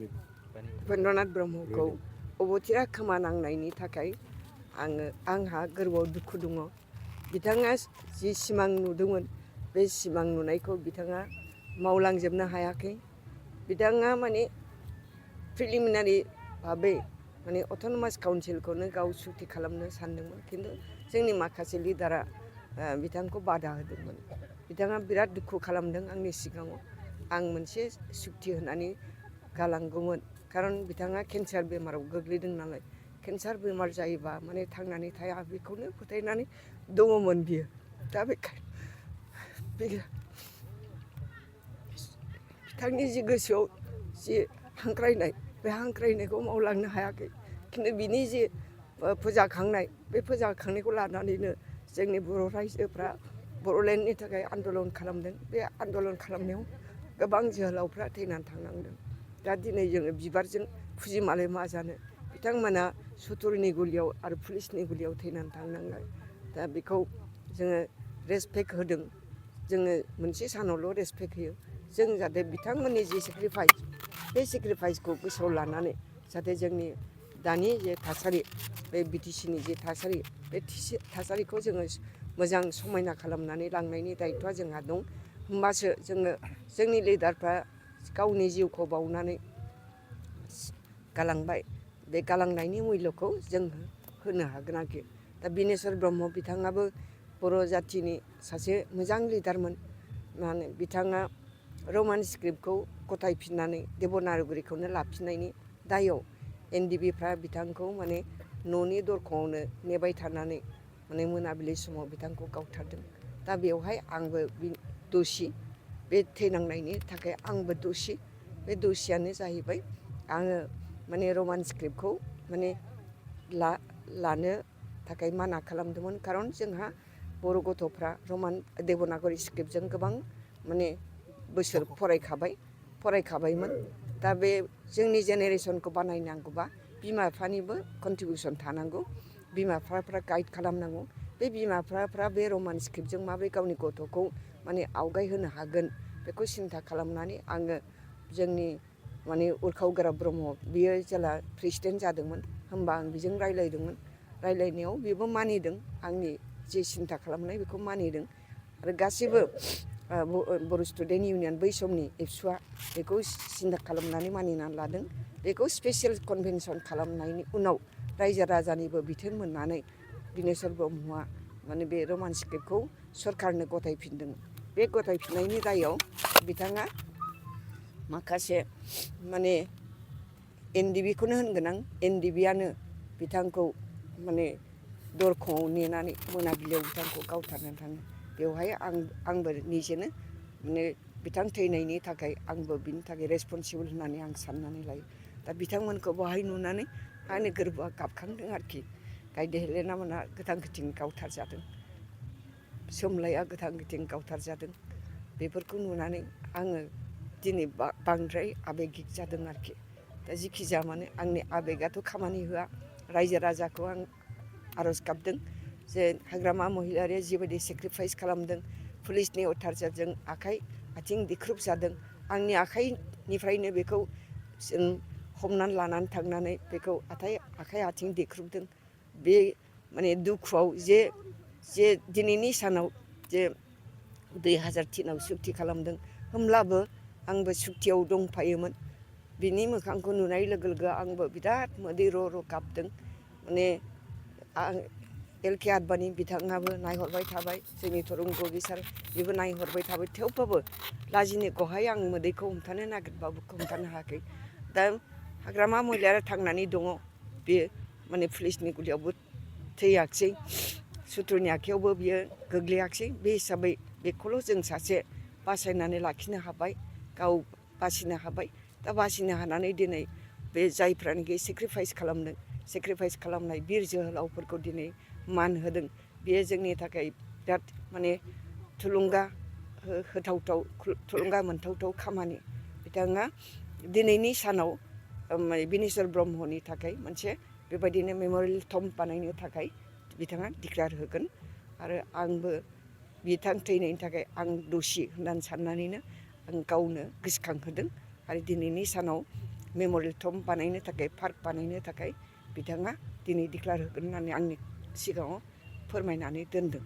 उपेन्द्रनाथ ब्रह्मखौ अबथिरा खोमानांनायनि थाखाय आंहा गोरबोआव दुखु दङ। बिथाङा जि सिमां नुदोंमोन बे सिमां नुनायखौ बिथाङा मावलांजोबनो हायाखै। बिथाङा माने प्रिलिमिनारि भाबै माने अट'नमास काउन्सिलखौनो गाव सुक्ति खालामनो सानदोंमोन, खिन्थु जोंनि माखासे लिडारा बिथांखौ बादा होदोंमोन। बिथाङा बिराद दुखु खालामदों आंनि सिगाङाव। आं मोनसे सुक्ति होनानै गालांगौमोन, खारन बिथाङा केन्सार बेमाराव गोग्लैदों नालाय। केन्सार बेमार जायोबा माने थांनानै थाया बेखौनो फोथायनानै दङमोन बियो। दा बिथांनि जि गोसोआव जि हांख्रायनाय, बे हांख्रायनायखौ मावलांनो हायाखै। खिन्थु बिनि जि फोजाखांनाय, बे फोजाखांनायखौ लानानैनो जोंनि बर' रायजोफ्रा बर'लेण्डनि थाखाय आन्दलन खालामदों। बे आन्दलन खालामनायाव गोबां जोहोलावफ्रा थैनानै थांनांदों। दा दिनै जोङो बिबारजों फुजिमालाय मा जानो, बिथांमोना सुथुरनि गुलियाव आरो पुलिसनि गुलियाव थैनानै थांनांबाय। दा बेखौ जोङो रेसपेक्ट होदों। जोङो मोनसे सानावल' रेसपेक्ट होयो। जों जाहाथे बिथांमोननि जि सेक्रिफाइस, बे सेक्रिफाइसखौ गोसोआव लानानै जाहाथे जोंनि दानि जे थासारि, बे बिटिसिनि जे थासारि, बे थासारिखौ जोङो मोजां समायना खालामनानै लांनायनि दायथ'आ जोंहा दं। होमबासो जोङो जोंनि लिडारफ्रा गावनि जिउखौ बाउनानै गालांबाय, बे गालांनायनि मुल्यखौ जों होनो हागोन आरोखि। दा बिनेस्वर ब्रह्म बिथाङाबो बर' जाथिनि सासे मोजां लिडारमोन। माने बिथाङा रमान स्क्रिप्टखौ गथायफिननानै देबनागरिखौनो लाफिननायनि दायाव एनडिबिफ्रा बिथांखौ माने न'नि दरखंआवनो नेबाय थानानै माने मोनाबिलि समाव बिथांखौ गावथारदों। दा बेवहाय आंबो दसि, बे थैनांनायनि थाखाय आंबो दसि। बे दसियानो जाहैबाय आङो माने रमान स्क्रिप्टखौ माने लानो थाखाय माना खालामदोंमोन। खारन जोंहा बर' गथ'फ्रा देबनागरि स्क्रिप्टजों गोबां माने बोसोर फरायखाबायमोन। दा बे जोंनि जेनेरेसनखौ बानायनांगौबा बिमा बिफानिबो कन्ट्रिबिउसन थानांगौ। बिमा बिफाफ्रा गाइड खालामनांगौ। बे बिमा बिफाफ्रा बे रमान स्क्रिप्टजों माबोरै गावनि गथ'खौ माने आवगायहोनो हागोन, बेखौ सिन्था खालामनानै आङो जोंनि माने उरखाव गोरा ब्रह्म, बियो जेला प्रेसिडेन्ट जादोंमोन, होमबा आं बेजों रायलायदोंमोन। रायलायनायाव बेबो मानिदों, आंनि जे सिन्था खालामनाय बेखौ मानिदों। आरो गासैबो बर' स्टुडेन्ट इउनियन बै समनि एबसुआ बेखौ सिन्था खालामनानै मानिनानै लादों। बेखौ स्पेसियेल कनभेनसन खालामनायनि उनाव रायजो राजानिबो बिथोन मोननानै बिनेस्वर ब्रह्मआ माने बे रमान स्क्रिप्टखौ सरकारनो गथायफिनदों। बे गथायफिननायनि दायाव बिथाङा माखासे माने एनडिबिखौनो होनगोन आं, एनडिबिआनो बिथांखौ माने दरखंआव नेनानै मोनाबिलियाव बिथांखौ गावथारनानै थाङो। बेवहाय आंबो निजेनो माने बिथां थैनायनि थाखाय आंबो बिनि थाखाय रेसपनसिबोल होननानै आं साननानै लायो। दा बिथांमोनखौ बहाय नुनानै आंनि गोरबोआ गाबखांदों आरोखि। गायदे हेलेना मोना गोथां गोथें गावथारजादों, सोमलाया गोथां गोथें गावथारजादों। बेफोरखौ नुनानै आङो दिनै बांद्राय आबेगिक जादों आरोखि। दा जिखि जाया मानो आंनि आबेगाथ' खामानि होआ। रायजो राजाखौ आं आर'ज गाबदों जे हाग्रामा महिलारिया जिबायदि सेक्रिफाइस खालामदों, पुलिसनि अथाचारजों आखाइ आथिं देख्रुबजादों, आंनि आखाइनिफ्रायनो बेखौ जों हमनानै लानानै थांनानै बेखौ आखाइ आथिं देख्रुबदों। बे माने दुखुआव जे दिनैनि सानाव जे 2003आव सुक्ति खालामदों, होमब्लाबो आंबो सुक्तियाव दंफायोमोन। बिनि मोखांखौ नुनाय लोगो लोगो आंबो बिराद मोदै र' गाबदों। माने एल.के. आडबाणी बिथाङाबो नायहरबाय थाबाय, जोंनि तरुंग सार बेबो नायहरबाय थाबाय। थेवबाबो लाजिनायखौहाय आं मोदैखौ हमथानो नागिरबाबो हमथानो हायाखै। दा हाग्रामा महिलारिया थांनानै दङ, बेयो माने पुलिसनि गुलियावबो थैयाखिसै, सुथुरनि आखायावबो बियो गोग्लैयाखिसै। बे हिसाबै बेखौल' जों सासे बासायनानै लाखिनो हाबाय, गाव बासिनो हाबाय। दा बासिनो हानानै दिनै बे जायफ्रानोखि सेक्रिफाइस खालामदों, सेक्रिफाइस खालामनाय बिर जोहोलावफोरखौ दिनै मान होदों, बेयो जोंनि थाखाय बिराद माने थुलुंगा थुलुंगा मोनथावथाव खामानि। बिथाङा दिनैनि सानाव बिनेस्वर ब्रह्मनि थाखाय मोनसे बेबायदिनो मेम'रियेल टम्ब बानायनो थाखाय बिथाङा डिक्लेयार होगोन। आरो आंबो बिथां थैनायनि थाखाय आं दसि होननानै साननानैनो आं गावनो गोसोखांहोदों। आरो दिनैनि सानाव मेम'रियेल टम्ब बानायनो थाखाय पार्क बानायनो थाखाय बिथाङा दिनै डिक्लार होगोन होननानै आंनि सिगाङाव फोरमायनानै दोनदों।